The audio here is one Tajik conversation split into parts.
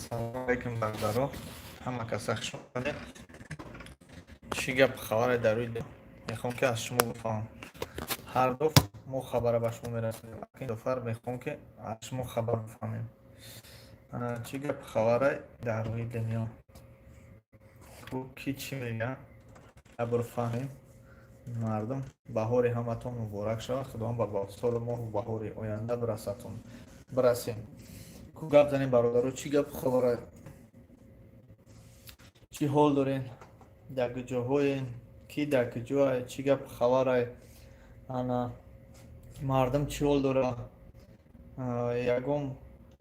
Салому алейкум, бародаро, ҳама каса хуш омадед. Чӣ гап хабаре дар рӯи мехоҳам, ки аз шумо бифаҳмам. Ҳар дафъ мо хабара ба шумо мерасонем, ин дафъа мехоҳам, ки аз шумо хабар бифаҳмем. Чӣ гап хабаре дар рӯи дунё? Ки чӣ мегӯяд, якбор фаҳмем. Мардум, баҳори ҳаматон муборак шавад. Худованд ба солу моҳу баҳори оянда бирасатон, бирасем. Ку гап занем, бародаро, чӣ гап хабара, чӣ ҳол дорен, дар куҷоҳоен, ки дар куҷоа, чӣ гап хабарай? Ана, мардум чӣ ҳол дора? Ягон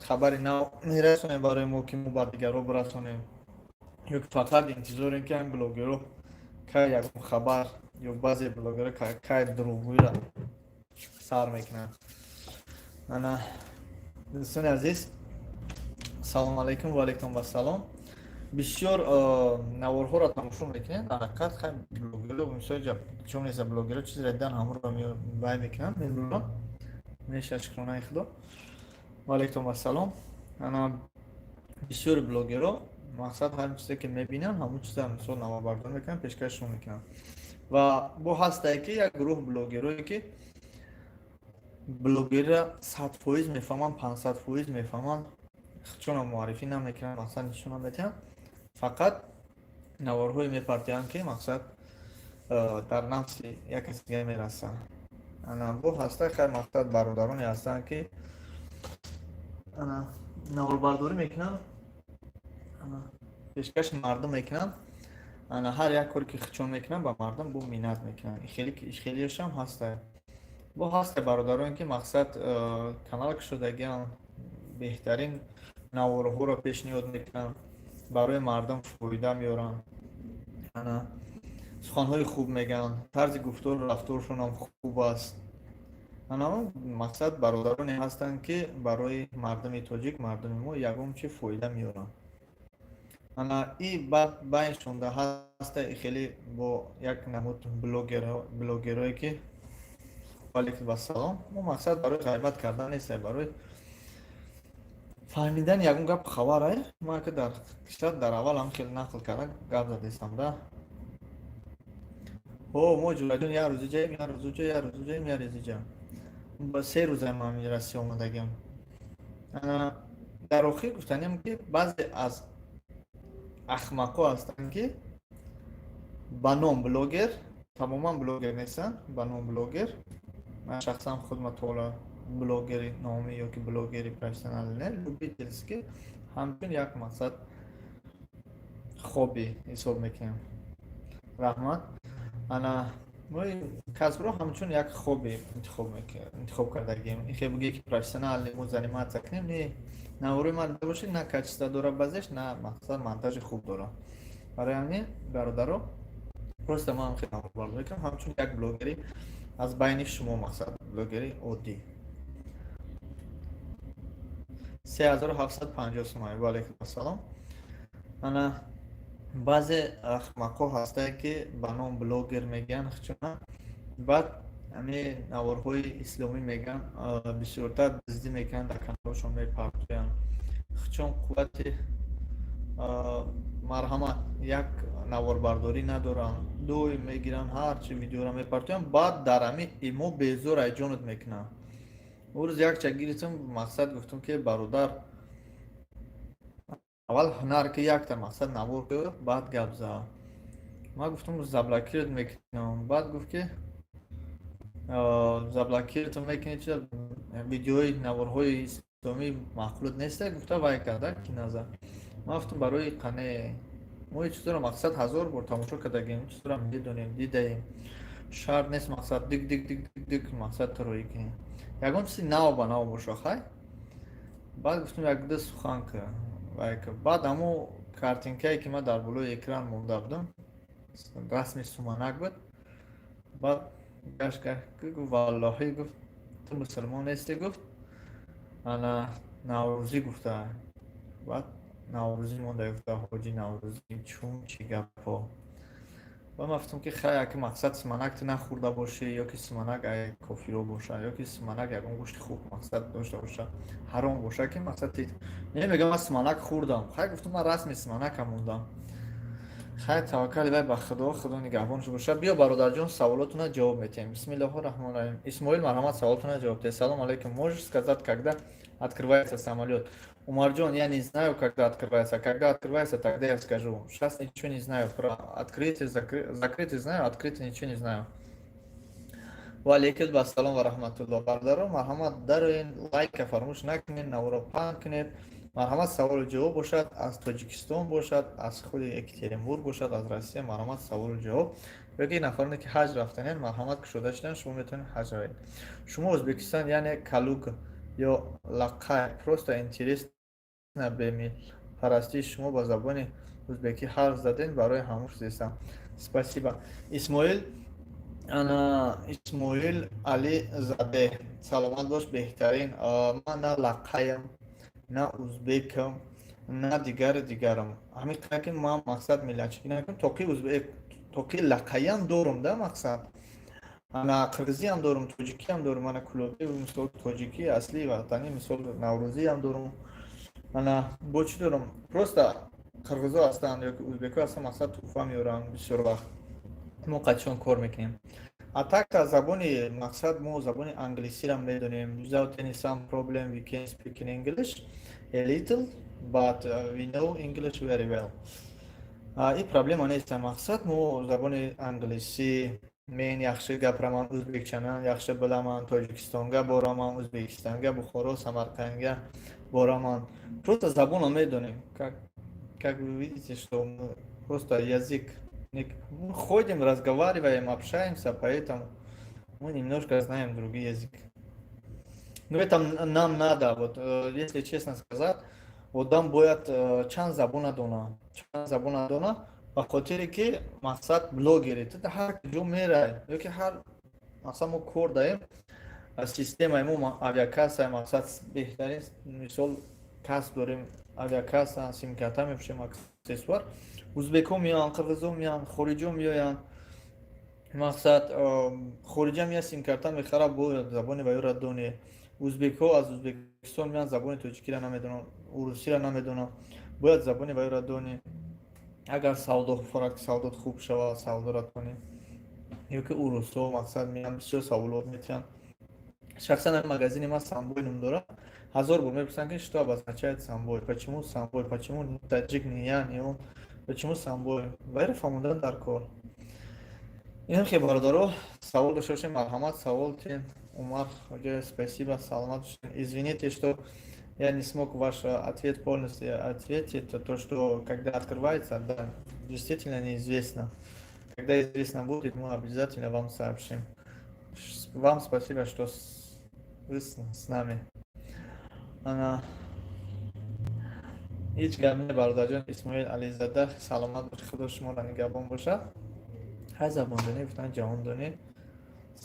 хабари нав мерасонем барои мо, ки мо ба дигарҳо бирасонем, ё ки фақат интизорем, ки ҳамин блогерҳо кай ягон хабар, ё баъзе блогерҳо кай дурӯғгӯиро сар мекунанд? Ана, дӯстони азиз, салому алайкум ва алайкум вассалом. Бисёр наворҳоро тамошо мекунед. Ҳақиқат, хай, блогерро мисол чун неста, блогерро чизеро дидан, ҳамонро вай мекунанд, мебуранд. Меша, шукронаи Худо. Ва алайкум вассалом. Ана, бисёри блогерро мақсад ҳар чизе ки мебинанд, ҳамон чиза мисол наворбардорӣ мекунанд, пешкашшон мекунанд. Ва бо ҳастае, ки як гурӯҳ блогерое, ки блогерро 100% мефаҳманд, 500% мефаҳманд, чунам муаррифӣ намекунанд, мақсад нишон наметиҳанд, фақат наворҳое мепартиҳанд, ки мақсад дар нафси як каси дига мерасанд. Ана, бо ҳаста, хай, мақсад бародароне ҳастанд, ки ана наворбардорӣ мекунанд, пешкаши мардум мекунанд. Ана, ҳар як коре ки хичон мекунанд, ба мардум бо миннат мекунанд. Хелеашам ҳаста. Бо ҳаста бародароне, ки мақсад канал кушодагианд, беҳтарин наворҳоро пешниҳод мекунанд, барои мардум фоида меоранд, ана суханҳои хуб мегӯянд, тарзи гуфтору рафторшонам хуб аст. Ана, мақсад бародароне ҳастанд, ки барои мардуми тоҷик, мардуми мо ягон чи фоида меоранд. Ана, и баъд байншонда ҳаста хеле бо як намуд блогерое, ки алейкум вассалом, мо мақсад барои ғайбат кардан нест, барои фаҳмидани ягон гап хабар. Ман ки дар киштар дар аввал ҳам хеле нақл карда гап задестам да. Ҳо, мо, ҷураҷон, як рӯз иҷаем, як рӯз уҷа, як рӯз уҷаем, як рӯз иҷа. Ба 3 рӯза ман Россия омадагиам. Дар охир гуфтаниам, ки баъзе аз ахмақҳо ҳастанд, ки ба ном блогер, тамоман блогер нестанд, ба ном блогер. Ман шахсан худма то ҳола блогери номӣ ёки блогери профессионалӣ не, любительский, ҳамчун як мақсад хобби ҳисоб мекунем. Раҳмат. Ана, мо касбро ҳамчун як хобби интихоб кардагием. Ихе буге, ки профессионально мо заниматься кунем, не. Наворои ман дида бошед, на качество дора баъзеш, на мақсад монтажи хуб дора. Барои ҳамин, бародаро, просто ман хеле наворбардорӣ мекунам ҳамчун як блогери аз байни шумо, мақсад блогери оддӣ. 3750 сомонӣ. Ва алайкум ассалом. Ана, баъзе ахмақҳо ҳастае, ки ба ном блогер мегӯянд чуна, баъд ҳамин наворҳои исломӣ мегӯянд, бисёртар дуздӣ мекунанд, дар каналҳошон мепартоянд. Чун қуввати, марҳамат, як наворбардорӣ надоранд, дой мегиранд, ҳарчи видеоро мепартоянд, баъд дар ҳамин имо безор айҷонат мекунанд. Он рӯз якча гирифтам, мақсад гуфтам, ки бародар, аввал ҳунар ки якта мақсад навор ки, баъд гап зад. Ман гуфтам, заблокировать мекунам. Баъд гуфт, ки заблокировать мекунӣ, чи видеои наворҳои исломӣ маъқулот неста, гуфта вай карда ки назар. Ман гуфтам, барои қане мо ин чизоро мақсад ҳазор бор тамошо кардагем, чизоро медонем, дидаем, шарт нест мақсад дик дик дик дик дик мақсад тароӣ кунем, ягон чизи нав ба нав боша. Хай, баъд гуфтам, якду сухан ка вай ка. Баъд ҳамо картинкае, ки ман дар болои экран монда будам, расми суманак буд. Баъд гашт гуфт, валлоҳӣ, гуфт, ту мусулмон нестӣ, гуфт, ана наврӯзӣ гуфта. Баъд наврӯзӣ монда, гуфта, ҳоҷи наврӯзӣ, чун чӣ гапҳо. Ва ман гуфтам, ки хай, яки мақсад, симанак ту нахӯрда бошӣ, ё ки симанак ай кофиро боша, ё ки симанак ягон гӯшти хуб, мақсад, дошта боша, ҳаром боша, ки мақсад не мегам, ман симанак хӯрдам. Хай, гуфтам, ман расми симанакам мондам. Хай, таваккали вай ба Худо, Худо нигаҳбонш боша. Биё, бародарҷон, саволотуна ҷавоб метиҳем. Бисмиллоҳи раҳмони раҳим. Исмоил, марҳамат, саволотуна ҷавоб диҳед. Салом алейкум, можешь сказать, когда открывается самолет? Умарджон, я не знаю, когда открывается. Когда открывается, тогда я скажу. Сейчас ничего не знаю про открытие, закрытие знаю, открытие ничего не знаю. Ва алейкум ассалом ва раҳматуллоҳ. Бародарон, марҳамат, дароен, лайка фаромӯш накунед, наворо паҳн кунед. Марҳамат, саволу ҷавоб бошад, аз Тоҷикистон бошад, аз худи Екатеринбург бошад, аз Россия, марҳамат, саволу ҷавоб. Ёки нафароне, ки ҳаҷ рафтанед, марҳамат, кушода шудан, шумо метавонед ҳаҷ равед. Шумо Ӯзбекистон, яъне Калуг ё Лақай? Просто интересно, бемиллпарастии шумо, ба забони ӯзбекӣ ҳарф задем, барои ҳамон пурсидам. Спасибо, Исмоил. Ана, Исмоил Али Заде, саломат бош, беҳтарин. Ман на лақаям, на узбекам, на дигари дигарам. Ҳамин ки ман, мақсад, миллатчигӣ накунам, тоқи узбек, тоқи лақаям дорум да, мақсад, ана қирғизиам дорум, тоҷикиам дорум, ана кулобӣ, мисол, тоҷикӣ асли ватанӣ, мисол, наврӯзиам дорум. Ана бо чӣ дорум? Просто қирғизо ҳастанд ёки узбеко ҳастанд, мақсад, тӯҳфа меоранд, бисёр вақт мо қачон кор мекунем. А так забони, мақсад, мо забони англисиро медонем. Without any some problem we can speak in English a little, but we know English very well. Ин проблема нест. Мақсад, мо забони англисӣ мен яхши gapiramан, o'zbekchani yaxshi bilaman, Tojikistonga boraman, O'zbekistonga, Buxoro, Samarqandga boraman. Просто забонро медонем. Как вы видите, что мы просто язык мы ходим, разговариваем, общаемся, поэтому мы немножко знаем другие языки. Но это нам надо, вот, если честно сказать, одам бояд чанд забона дона, чанд забона дона, ба хотире ки, мақсад, блогери ту ҳар ҷо мерай, ёки ҳар, мақсад, мо кор даем, системаи мо авиакасса, мақсад, беҳтарин, мисол, касб дорем, авиакасса, симкарта мепӯшем, аксессуар. Узбекҳо меоянд, қирғизо меоянд, хориҷо меоянд. Мақсад, хориҷа меяд, симкарта мехара, бояд забони ваёра доне. Узбекҳо аз Узбекистон меоянд, забони тоҷикиро намедонанд, урусиро намедонанд, бояд забони ваёра дони. Агар савдо форад, савдот хуб шавад, савдора тонӣ. Ёки урусҳо, мақсад, меянд, бисёр саволот метиҳанд. Шахсан магазини ман Самбой ном дорад. Ҳазор бор мепурсанд, ки что обозначает Самбой, почему Самбой, почему не таджик, не я, не он, почему Самбой? Вайро фаҳмондан дар кор. Инам хе, бародаро, савол дошта бошем, марҳамат, савол тиҳем. Умар хоҷа, спасибо, саломат бошед. Извините, что я не смог ваш ответ полностью ответить. То, что когда открывается, да, действительно неизвестно. Когда известно будет, мы обязательно вам сообщим. Вам спасибо, что вы с нами. Ана, ҳеҷ гап не, бародарҷон Исмоил Ализада, саломат бош, Худо шуморо нигаҳбон бошад. Ҳар забондонӣ гуфтан ҷаҳондонӣ.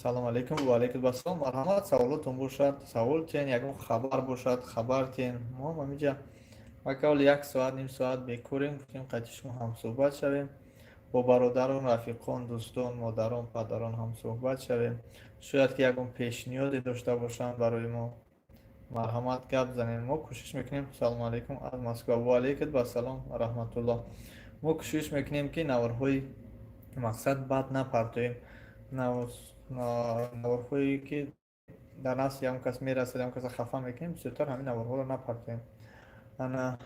Салом алейкум, ва алейкум ассалом. Марҳамат, саволотон бошад, савол тиҳен, ягон хабар бошад, хабар тиҳен. Мо ҳам ҳамиҷа бакавли як соат, ним соат бекорем, гуфтем, қати шумо ҳамсӯҳбат шавем, бо бародарон, рафиқон, дӯстон, модарон, падарон ҳамсӯҳбат шавем. Шояд ки ягон пешниҳоде дошта бошанд барои мо, марҳамат, гап занем, мо кӯшиш мекунем. Салому алейкум аз Москва. Ва алейкум ассалом ва раҳматуллоҳ. Мо кӯшиш мекунем, ки наворҳои, мақсад, бад напартоем, наворҳое ки дар нафси ягон кас мерасад, ягон каса хафа мекунем, бисёртар ҳамин наворҳоро напартоем. Ана,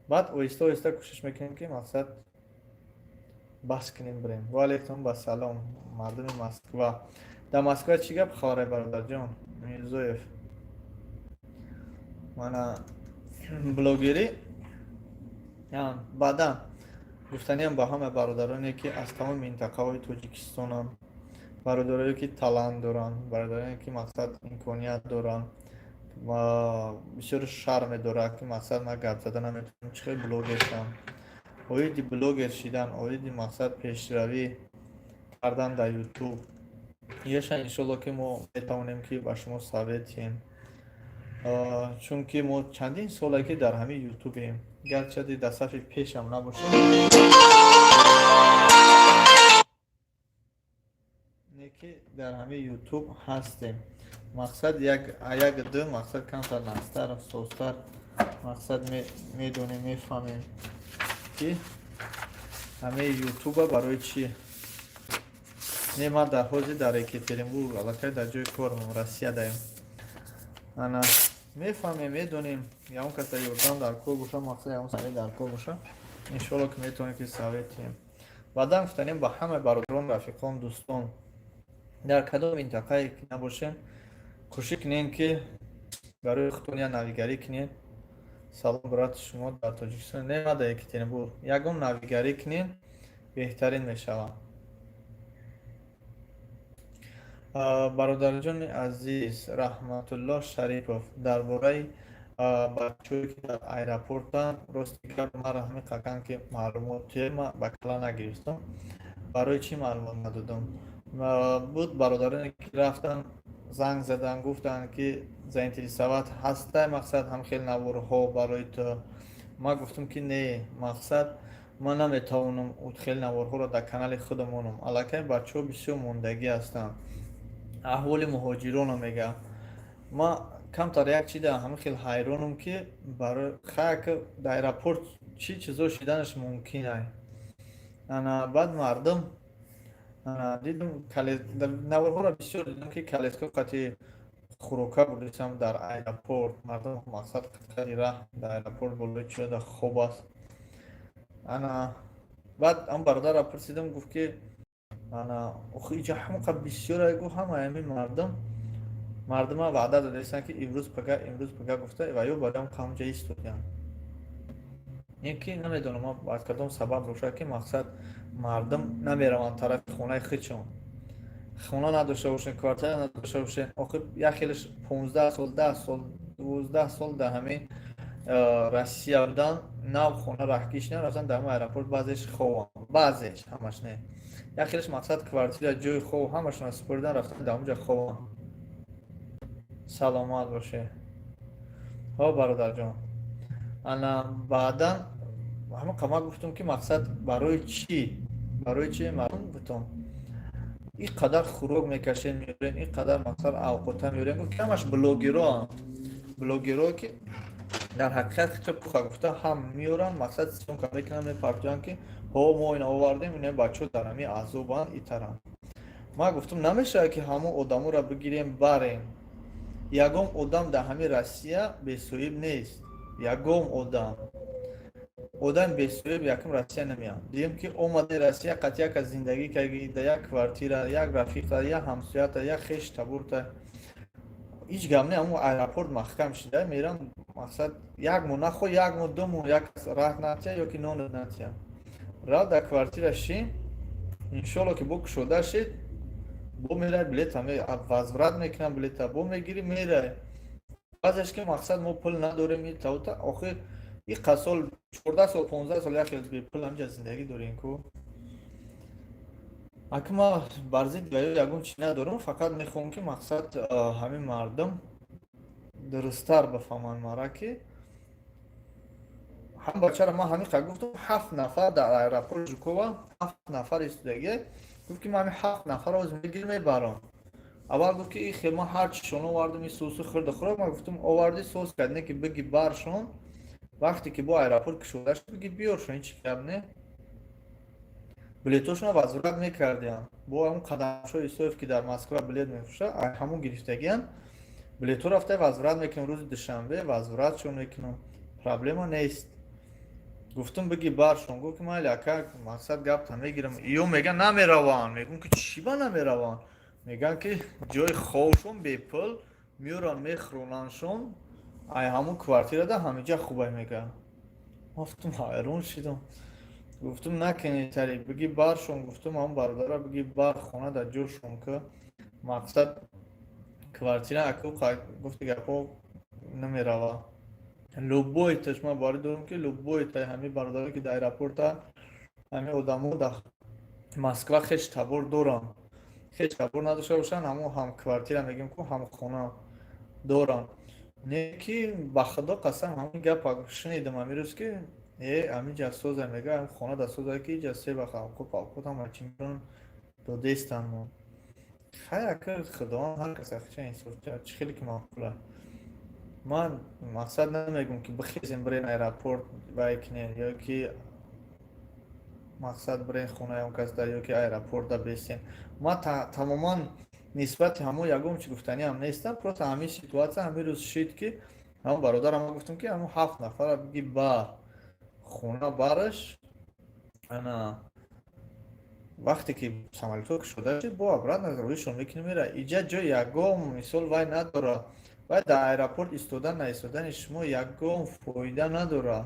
баъд оҳиста оҳиста кӯшиш мекунем, ки, мақсад, бас кунем, бирем. Ва алейкум ассалом, мардуми Москва. Дар Москва чӣ гап хабаре, бародарҷон Мирзоев? Мана, блогерӣ. Баъдан гуфтаниам ба ҳама бародароне, ки аз тамоми минтақаҳои Тоҷикистонанд, бародарое ки талант доранд, бародароне ки, мақсад, имконият доранд ва бисёр шарме дорад, ки, мақсад, ман гап зада наметавонам, чӣ хел блогер шавам. Оиди блогер шидан, оиди, мақсад, пешравӣ кардан дар Ютуб яша, иншолло, ки мо метавонем, ки ба шумо совет диҳем, чунки мо чандин соле ки дар ҳамин Ютубем. Гарчанде дар сафи пешам набошем, не ки дар ҳамаи Ютуб ҳастем. Мақсад як як ду мақсад камтар настар, созтар, мақсад медонем, мефаҳмем, ки ҳамаи Ютуба барои чӣ. Не, ман дар ҳозир дар Екатеринбург, аллакай дар ҷои кормам, Россия даем. Ана мефаҳмем, медонем, ягон каса ёрдам дар кор боша, мақсад ягон совет дар кор боша, иншоалло, ки метавонем, ки совет диҳем. Баъдан гуфтанем ба ҳамаи бародарон, рафиқон, дӯстон, дар кадом минтақае ки набошем, кӯшиш кунем, ки барои худтон як навигарӣ кунем. Салом, брат, шумо дар Тоҷикистон? Не, ман дар Екатеринбург. Ягон навигарӣ кунем, беҳтарин мешавад. Бародарҷони азиз, Раҳматулло Шарипов, дар бораи бачаҳое, ки дар аэропортанд, рости гап, ман ҳамин қакам, ки маълумоте ма ба кала нагирифтам. Барои чӣ маълумот надодам? Буд бародароне, ки рафтан, занг задан, гуфтанд, ки заинтересовать ҳастай, мақсад, ҳам хел наворҳо барои ту. Ман гуфтам, ки не, мақсад, ман наметавонам хел наворҳоро дар канали худам монам. Аллакай бачаҳо бисёр мондагӣ ҳастанд, аҳволи муҳоҷиронро мегӯям. Ман камтар як чида ҳамин хел ҳайронам, ки барои хаяк дар аэропорт чӣ чизо шиданаш мумкин ай. Ана баъд мардум, ана дидум, наворҳоро бисёр дидам, ки коляска қати хӯрока бурдисам дар аэропорт, мардум, мақсад, қати раҳ дар аэропорт болои чиёда хоб аст. Ана баъд он бародарро пурсидам, гуфт, ки ана охи иҷа ҳамақа бисёр, гуфт, ҳама ҳамин мардум мардума ваъда додастанд, ки имрӯз пага, имрӯз пага гуфта, ва ё барои ҳамҷа истодиям. Ин ки намедонам аз кадом сабаб бошад, ки мақсад, мардум намераванд тарафи хонаи худшон. Хона надошта бошен, квартира надошта бошен, охир як хелеш 15 сол, 10 сол, 12 сол дар ҳамин Россия будан, нав хона раҳкиш нарафтан, дар ҳамин аэропорт баъзеш хованд, баъзеш, ҳамаш не. Як хелеш, мақсад, квартира, ҷои хов ҳамашона супоридан, рафтан, дар ҳамонҷа хованд. Саломат боше. Ҳо, бародарҷон, ана баъдан ҳамин қама гуфтум, ки мақсад, барои чӣ мардум бутон ин қадар хӯрок мекашен, меорен, ин қадар, мақсад, авқота меорен? Гуфт, ки ҳамаш блогероанд, блогеро, ки дар ҳақиқат хито пуха гуфта ҳам меоранд, мақсад, съёмка мекунанд, мепартоянд, ки ҳо, мо ина овардем, ина бачаҳо дар ҳамин азобанд, итаранд. Ман гуфтум, намешавад, ки ҳамон одаморо бигирем, барем. Ягон одам дар ҳамин Россия бесоҳиб нест. Ягон одам бесоҳиб якум Россия намеяд. Дидем, ки омади Россия, қат яка зиндагӣ карди дар як квартира, як рафиқта, як ҳамсоята, як хеш табурта, ҳеҷ гап не. Ҳамон аэропорт маҳкам шида, мерам, мақсад, як моҳ нахо, як моҳ, 2 моҳ як раҳ натия ё ки нон натия, рав дар квартира шин, иншолло, ки бо кушода шид, бо мерай, билета возврат мекунам, билета бо мегирӣ, мерай. Баъзеш, ки мақсад, мо пул надорем, итаута. Охир иқа сол, 14 сол, 15 сол як хел бепул ҳамҷа зиндагӣ дорем ку. Ака, ма бар зидди ё ягон чи надорам, фақат мехоҳам, ки мақсад, ҳамин мардум дурусттар бифаҳманд мара, ки ҳам бачаро ман ҳамин қа гуфтам, ҳафт нафар дар аэропорт Жукова, ҳафт нафар истодагӣ. Гуфт, ки ман ҳамин ҳафт нафарро ҳозир мегирам, мебарам. Аввал гуфт, ки ихе ман ҳар чишон овардам, и сосу хӯрда хӯрок. Ман гуфтам, овардӣ, сос кард, не ки биги баршон, вақте ки бо аэропорт кушода шуд, биги биёршон, ҳеҷ гап не. Билетошонро возврат мекардиям бо ҳамон Қадамшо Исоев, ки дар Москва билет мефурӯшад, ҳамон гирифтагиам. Билетҳо рафта возврат мекунам, рӯзи душанбе возвратшон мекунам, проблема нест. Гуфтум, биги баршон. Гуфт, ки майли, ака, мақсад, гапта мегирам. Ё меган, намераванд. Мегӯм, ки чӣ ба намераванд? Мегӯянд, ки ҷои хобшон бепул меоранд, мехӯронандшон, ай ҳамон квартирада ҳамиҷа хубай, мегӯянд. Гуфтум, ҳайрон шидам. Гуфтум, накунед тари, биги баршон. Гуфтум, ҳамон бародара биги бар, хона дар ҷошон, ки мақсад, квартира аку. Гуфти гапҳо намерава. Любой таш ман боварӣ дорам, ки любой тай ҳамин бародаре, ки дар аэропорта, ҳамин одамо дар Москва хеш табор доранд. Хеш табор надошта бошанд, ҳамон ҳам квартира мегӯем ку, ҳам хона доранд. Не ки, ба Худо қасам, ҳамин гапа шунидам ҳамин рӯз, ки ҳамин ҷа соза, мега, ҳамин хона да соза, ки иҷа се вақт авқот павқот ҳама чӣ мекунанд, додестан мо. Хай, ака, Худованд ҳар кас ахча инсоф, чӣ хеле ки маъқула. Ман мақсад намегӯм, ки бихезем, бирен аэропорт вай кунем ё ки мақсад бирен хонаи он кас да ё ки аэропорт да бесем. Ман тамоман нисбати ҳамон ягон чи гуфтаниам нестам. Просто ҳамин ситуация ҳамин рӯз шид, ки ҳамон бародарам гуфтам, ки ҳамон ҳафт нафара биги бар хона бараш. Ана вақте ки самолётҳо кушода шид, бо обратно роҳишон мекунем, мера. Иҷа ҷо ягон мисол вай надора. Вай дар аэропорт истодан, наистодани шумо ягон фоида надора.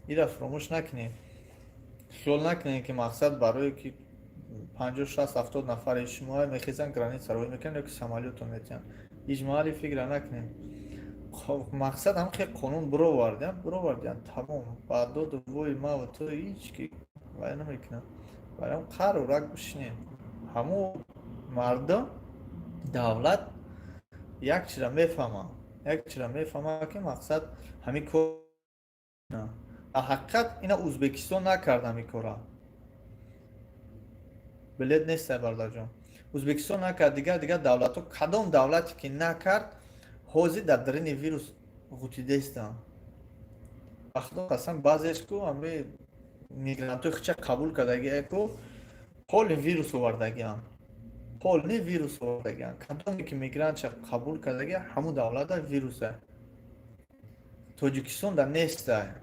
Ира фуромӯш накунед. Хиёл накунед, ки мақсад барое ки 50, 60, 70 нафари шумо мехезанд, граница роҳӣ мекунанд ё ки самолётро метиҳанд. Иҷмоали фикра накунед. Мақсад ҳам хел қонун бировардиям, бировардиям, тамом. Ба доду вои маву ту ҳеҷ ки вай намекунад. Барои қару рак бишинем. Ҳамун мардум, давлат як чиза мефаҳмад, як чиза мефаҳмад, ки мақсад ҳамин кор дар ҳақиқат ина Ӯзбекистон накард ҳамин кора. Билет нест, бародарҷон. Ӯзбекистон накард, дигар давлатҳо, кадом давлате ки накард, ҳозир дар дарини вирус ғутидестанд. Ба Худо қасам, баъзеш ку ҳами мигрантҳои хича қабул кардагие ку полный вирус овардагианд, полный вирус овардагианд. Кадоме ки мигрантша қабул кардагия, ҳамун давлата вируса. Тоҷикистон да неста,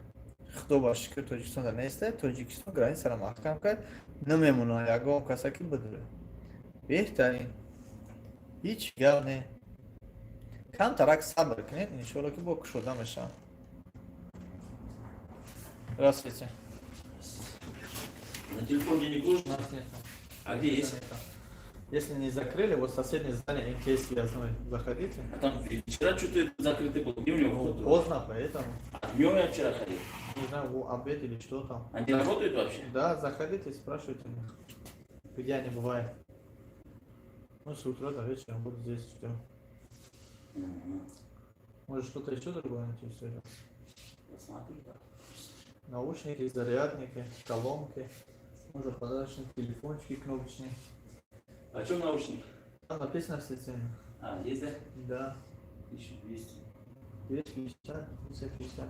Худо ба шукр, Тоҷикистон да неста. Тоҷикистон границаро маҳкам кард, намемонад ягон каса ки бидуре. Беҳтарин, ҳеҷ гап не. Камтарак сабр кунед, иншоалло, ки бо кушода мешавад. Здравствуйте. На телефон денег У нужно? Нас нет. А где есть? Если не закрыли, вот соседнее здание МТС связной, заходите. А там вчера что-то закрытый был. Где у него Ну, вход? Поздно, поэтому. А днем я вчера ходил. Не знаю, обед или что там. Они работают вообще? Да, заходите, спрашивайте у них, где они бывают. Ну, с утра до вечера буду здесь, все. Мгм. Может, что-то еще другое интересует вас? Посмотрю, да. Наушники, зарядники, колонки, может, подарочные телефончики кнопочные. А что наушник? Там написано все цены. А, есть, да? Да. 1200. 250, 250.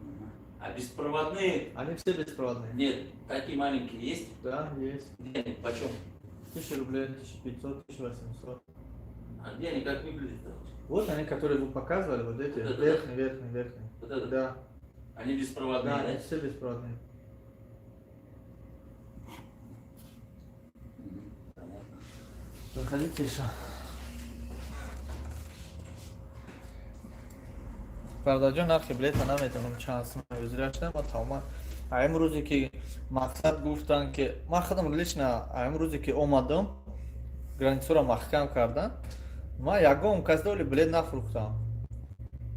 Мгм. А беспроводные? Они все беспроводные. Нет, такие маленькие есть? Да, есть. Где они? Почем? 1000 рублей, 1500, 1800. А где они, как выглядят? Вот они, которые вы показывали, вот эти, Вот это, да? верхний, верхний, верхний. Вот это? Да, Они беспроводные, да, они да? все беспроводные. Мгм. Понятно. Заходите еще. Бародарҷон, нархи билета наметавонам чанд сум ӯзирашта. Ма тамоман ҳамин рӯзе ки мақсад гуфтанд, ки ман худам лично ҳамин рӯзе ки омадам, границаро маҳкам кардан, ман ягон кас доли билет нафурӯхтам.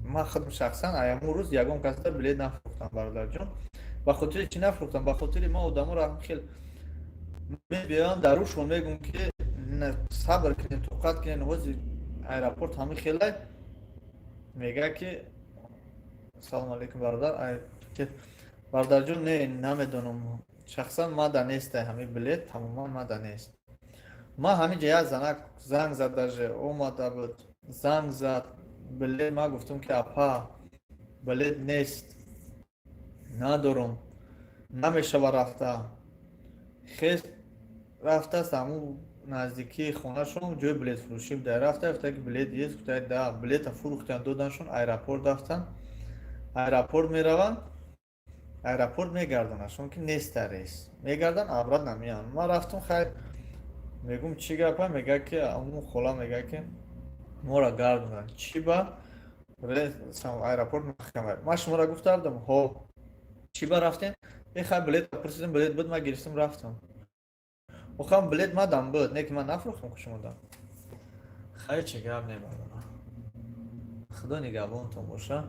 Ман худам шахсан ҳамон рӯз ягон касда билет нафурӯхтам, бародарҷон. Ба хотири чӣ нафурӯхтам? Ба хотири ман одаморо хел мебиёям, дар рӯшон мегӯм, ки сабр кунед, тоқат кунед, ҳозир аэропорт ҳамин хелай. Мега, ки салому алейкум, бародар. Бародарҷон, не, намедонам, шахсан мада нестай ҳамин билет, тамоман мада нест. Ман ҳамин ҷа як занак занг зад, даже омада буд, занг зад, билет. Ман гуфтам, ки апа, билет нест, надорам, намешава рафта. Хез рафтааст, ҳамун наздикии хонашон ҷои билетфурӯшӣ буда, рафта, гуфта, ки билет есть? Гуфта, да. Билета фурӯхтан, доданшон, аэропорт рафтан. Аэропорт мераванд, аэропорт мегардонашон, ки неста рейс. Мегардан, обратно меянд. Ман рафтам, хайр, мегум, чӣ гапа? Мега, ки ҳамун хола мега, ки моро гардонанд. Чӣ ба аэропорт маҳкама? Ман шуморо гуфта будам, ҳо. Чӣ ба рафтем? Е, хай, билет пурсидам, билет буд, ман гирифтам, рафтам. Охам билет мадам буд, не ки ман нафурӯхтам шумода. Хайр, чӣ гап не, бародарам, Худо нигаҳбонтон боша.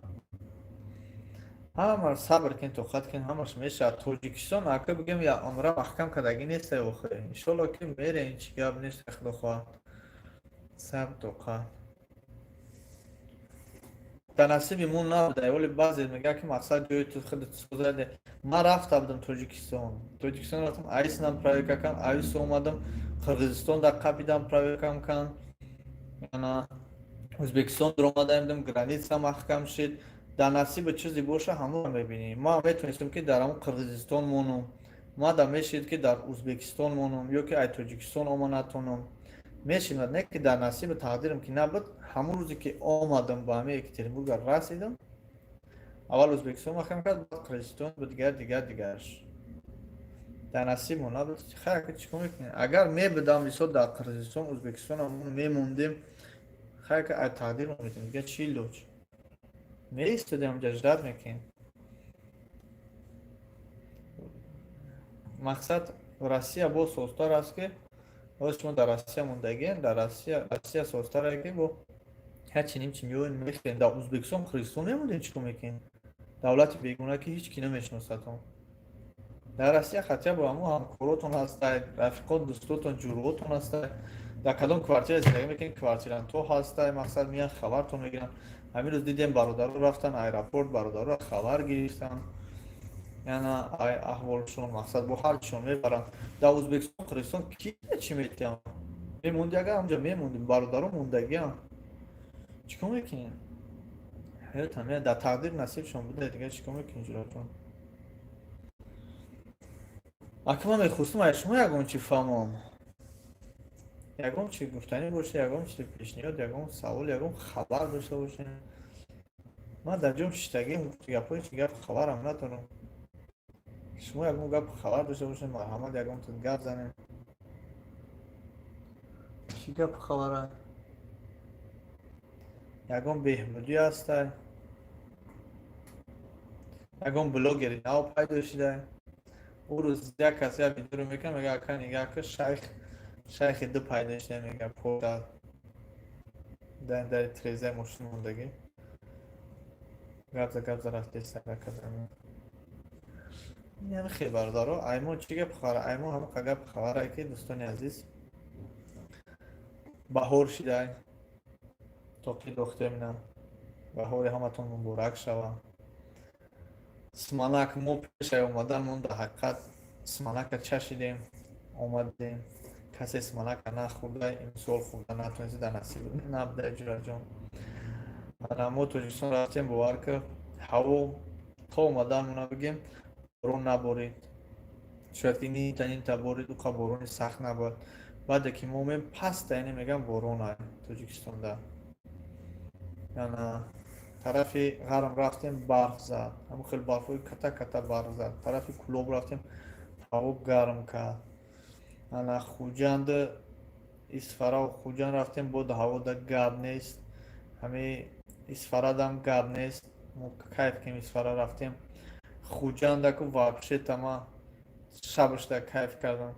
Ҳама сабр кин, тоқат кин, ҳамаш мешавад. Тоҷикистон, ака, бигем, я умра маҳкам кардагӣ нестай охир. Иншолло, ки мерем, чӣ гап нест, Худо хоҳад. Сабр, тоқат. Дар насиби мо набуда, вале баъзе мегӯяд, ки мақсад ҷои ту худат созаде. Ман рафта будам Тоҷикистон. Тоҷикистон рафтам, АИСнам проверка кардам, АИС омадам, Қирғизистон дар қапидам, проверкам кардам. Ана Ӯзбекистон даромадаем, дидам, граница маҳкам шид. Дар насиби чизе боша, ҳамонро мебинӣ. Ман метавонистам, ки дар ҳамон Қирғизистон монам. Ман да мешид, ки дар Ӯзбекистон монам ё ки ай Тоҷикистон ома натонам. Мешинад, не ки дар насиби тақдирам ки набуд, ҳамон рӯзе ки омадам, ба ҳамин Екатеринбурга расидам, аввал Ӯзбекистон маҳкам кард, баъд Қирғизистон, ба дигар, дигар, дигараш. Дар насибмо набуд. Хайр, ки чӣ кор мекунем? Агар мебудам, мисол, дар Қирғизистон, Ӯзбекистон мемондем, хайр, ки ай тақдир метавонем, дигар чӣ илоҷ? Меистодем ҳамҷа, ждать мекунем. Мақсад, Россия боз созтар аст, ки боз шумо дар Россия мондагиен, дар Россия созтар аст, ки бо ҳарчи нимчи меоем, мехӯрем. Дар Ӯзбекистон, Қирғизистон мемондем, чӣ кор мекунем? Давлати бегуна, ки ҳеҷ ки намешиносатон. Дар Россия хотя бы ҳамон ҳамкоротон ҳастай, рафиқот, дӯстотон, ҷуръотон ҳастай. Дар кадом квартира зиндагӣ мекунед, квартирантҳо ҳастай, мақсад, меян, хабартон мегиранд. Ҳамин рӯз дидем, бародаро рафтан аэропорт, бародаро хабар гирифтан. Яна ай аҳволшон, мақсад, бо ҳарчишон мебаранд. Дар Ӯзбекистон, Қирғизистон ки чӣ метиҳанд? Мемонди, агар ҳамҷа мемондем, бародаро мондагиам. Чӣ кор мекунем? Ҳаёт ҳамин, дар тақдир насибшон буда, дигар чӣ кор мекунем, ҷураҷон? Ака, ман мехостам аз шумо ягон чӣ фаҳмам. Ягон чӣ гуфтанӣ боша, ягон чизи пешниҳод, ягон савол, ягон хабар дошта бошем. Ман дар ҷом шиштагиам, гапҳои чӣ гап хабарам надорам. Шумо ягон гап хабар дошта бошем, марҳамат, ягонтон гап занем. Чӣ гап хабара? Ягон беҳбудӣ ҳастай? Ягон блогери нав пайдо шидай? Ӯ рӯз як кас як видеоро мекунад, мега: «Ака, нигаҳ кун, шайх, шайхи ду пайдо шида», мега, пода дар дари трезаи мошин мондагӣ. Гап за, гап за рафтеста казани. Ин хел, бародаро, ай мо чӣ гап хабара? Ай мо ҳамақа гап хабарае, ки, дӯстони азиз, баҳор шидай, тоқи дохтемина. Баҳори ҳаматон муборак шава. Сманак мо пешай омадан мо дар ҳақиқат сманака чашидем, омадем. Касе сманака нахӯрда, имсол хӯрда натонисти, дар насиб набуда, ҷураҷон. Ана мо Тоҷикистон рафтем, бовар ки, ҳаво то омаданмона бигем, борон наборид. Шояд ки нимта нимта борид, уқа борони сахт набуд. Баъде ки мо омем, паста, яъне мегӯям, борона Тоҷикистонда. Ана тарафи ғарм рафтем, барф зад. Ҳамон хел барфҳои ката ката барф зад. Тарафи Кӯлоб рафтем, ҳаво гарм кард. Ана Хуҷанд, Исфараву Хуҷанд рафтем, бод ҳавода гап нест. Ҳамин Исфарадам гап нест. Мо кайф кардем, Исфара рафтем. Хуҷандаку вообще тама шабашда кайф кардам.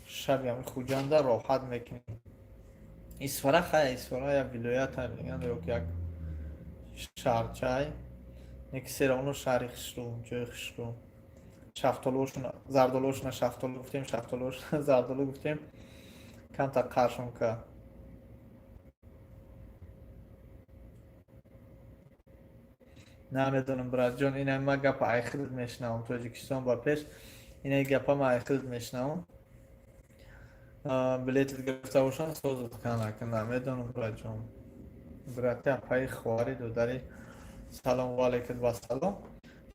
Шаби ҳамин Хуҷанда роҳат мекунем. Исфара, хай, Исфара як вилоят мегӯянд ё ки як шаҳрчай. Не ки всё равно шаҳри хушрӯ, ҷои хушрӯ. Шафтолуошона, зардолуошона шафтолу гуфтем, шафтолуошона зардолу гуфтем. Камтар қаршон кард. Намедонам, братҷон, ина ман гапа ай худат мешунавам. Тоҷикистон ба пеш, ина гапа ман ай худат мешунавам. Билетат гирифта бошанд, созат канака. Намедонам, братҷон. Брати, апаи, хоҳари, додари, салом ва алайкум вассалом.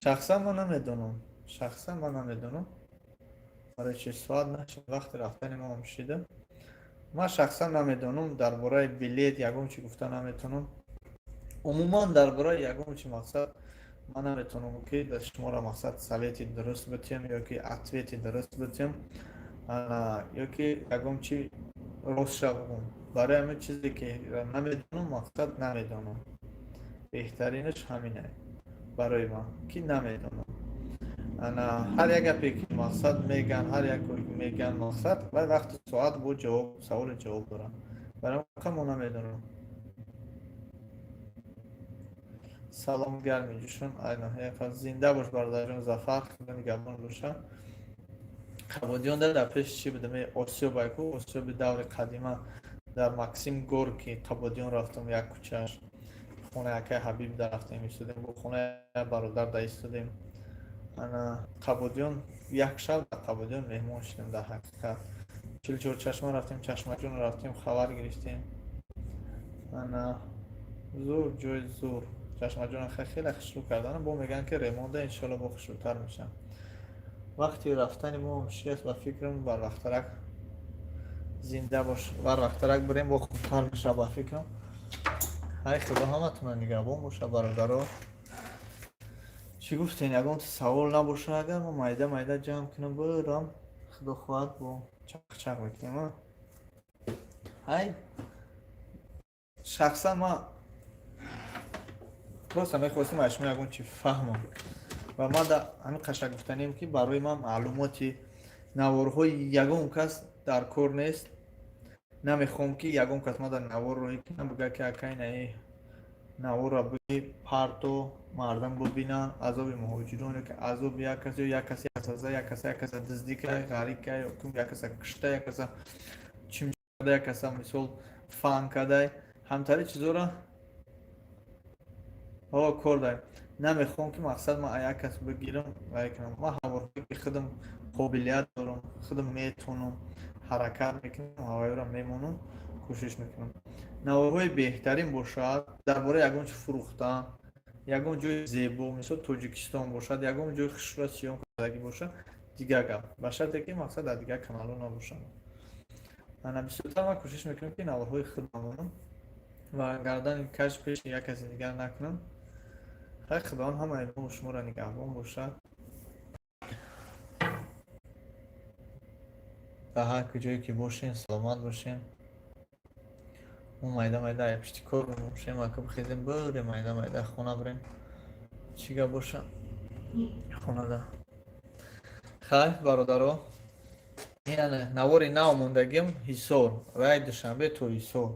Шахсан ман намедонам. Шахсан ман намедонам. Барои чи соат нашид, вақти рафтани мо шида. Ман шахсан намедонам, дар бораи билет ягон чи гуфта наметавонам. Умуман дар бораи ягон чи, мақсад, ман наметавонам, ки дар шуморо, мақсад, совети дуруст битиҳам ё ки ответи дуруст битиҳам, ё ки ягон чи ростша бигӯм. Барои ҳамин чизе ки намедонам, мақсад, намедонам. Беҳтаринаш ҳамине барои ман, ки намедонам. Ана ҳар як гапе ки, мақсад, меган, ҳар як коре ки меган, мақсад, вай вақти соат бо ҷавоб, саволи ҷавоб дорам. Барои ҳамин мо намедонам. Салом гарми ҷӯшон, ай ноҳияи Фаз. Зинда бош, бародарҷон Зафар, Худо нигаҳбон боша. Қабодиён дар пеши чӣ будам? Осиёб айку, осиёби даври қадима. Дар Максим Горки Қабодиён рафтам, як кӯчааш, хонаи акаи Ҳабиб да рафтем, истодем, бо хонаи бародар да истодем. Ана Қабодиён як шаб дар Қабодиён меҳмон шудем. Дар ҳақиқат 44 чашма рафтем, Чашмаҷон рафтем, хабар гирифтем. Ана зур ҷои зур Чашмаҷон хеле хушрӯ кардан, бо мегӯянд, ки ремонда, иншоалло, бо хушрӯтар мешавам. Вақти рафтани мо шиаст, ба фикрам, барвақттарак зинда бош, барвақттарак бирем, бо хубтар мешавад, ба фикрам. Ҳай, Худо ҳаматона нигаҳбон боша, бародаро. Чӣ гуфтен, ягон савол набоша, агар мо майда майда ҷамъ кунам бирам, Худо хоҳад, бо чақчақ мекунем. Ҳай, шахсан ман просто мехостим аз шумо ягон чи фаҳмам ва ман да ҳамин қаша гуфтанем, ки барои ман маълумоти наворҳои ягон кас дар кор нест. Намехоҳам, ки ягон кас ман дар навор роҳӣ кунам, бигӯяд, ки акай, наи наворро биги парто, мардам бубинанд азоби муҳоҷирон, ё ки азоби як кас, ё як кас як каса, як каса як каса дуздӣ кай, ғарӣ кай, ё як каса кушта, як каса чимчада, як каса мисол фан кадай, ҳамтари чизоро кор дай. Намехоҳам, ки мақсад ман як кас бигирам вай кунам. Ман ҳаворҳое ки худам қобилият дорам, худам метавонам, ҳаракат мекунам, ҳавоиро мемонам, кӯшиш мекунам. Наворҳои беҳтарин бошад дар бораи ягон чи фурӯхтан, ягон ҷои зебо, мисол Тоҷикистон бошад, ягон ҷои хушрӯя съёмка кардагӣ бошад, дигар гап, ба шарте ки мақсад дар дигар каналҳо набошанд. Ана бисёртар ман кӯшиш мекунам, ки наворҳои худам монам ва гардани каш пеши як каси дигар накунам. Хай, Худованд ҳамаи мо шуморо нигаҳбон бошад. Дар ҳар куҷое ки бошем, саломат бошем. Мо майда майда пишти кор бошем, ака, бихезем, бирем, майда майда хона бирем. Чӣ гап боша хонада? Хай, бародаро, ин навори нав мондагим, Ҳисор, рай Душанбе то Ҳисор.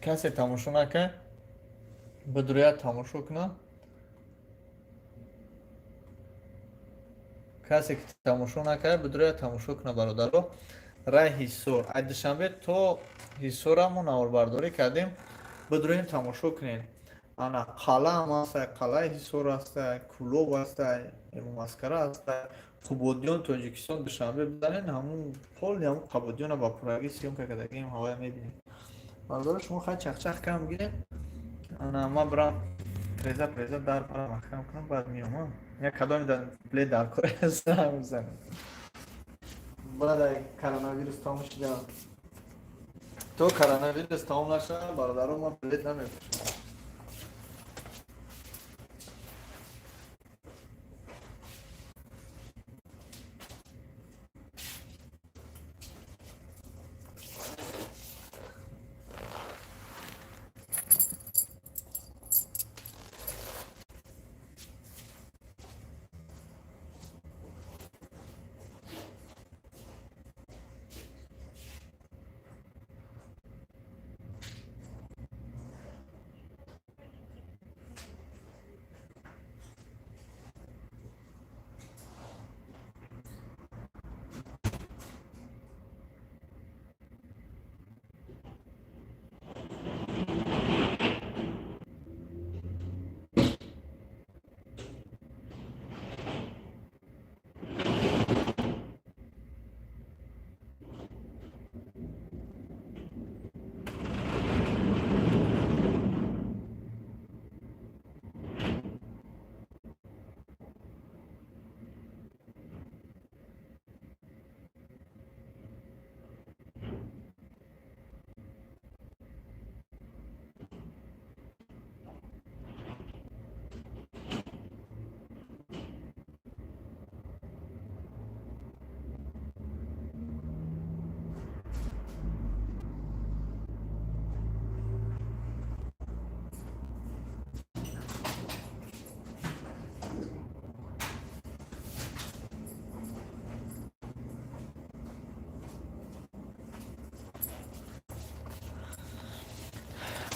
Касе тамошо накард, бидурӯяд, тамошо кунад. Касе ки тамошо накард, бидурӯяд, тамошо кунад, бародаро. Рай Ҳисор, аз Душанбе то Ҳисора мо наворбардорӣ кардем, бидурӯем, тамошо кунед. Ана қалъаам ҳастай, қалъаи Ҳисор ҳастай, Кӯлоб ҳастай, Маскара ҳастай, Қубодиён, Тоҷикистон, Душанбе бизанед, ҳамун поли ҳамун Қабодиёна ба пуррагӣ съёмка кардагием, ҳавая мебинед. Бародаро, шумо хай чақчақ кам гиред. Ана ман бирам, преза преза дар барам, маҳкам кунам, баъд меомам. Як кадоми дар плед дар кор мезанем. Баъд коронавирус тамом шуда, то коронавирус тамом нашава, бародаро, ман плед намепӯшам.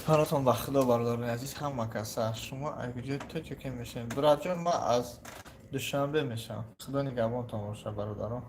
Паротон ба Худо, бародарони азиз, ҳама каса. Шумо аз куҷои тоҷике мешавед, братҷон? Ман аз Душанбе мешавам. Худо нигаҳбонтон бошад, бародарон.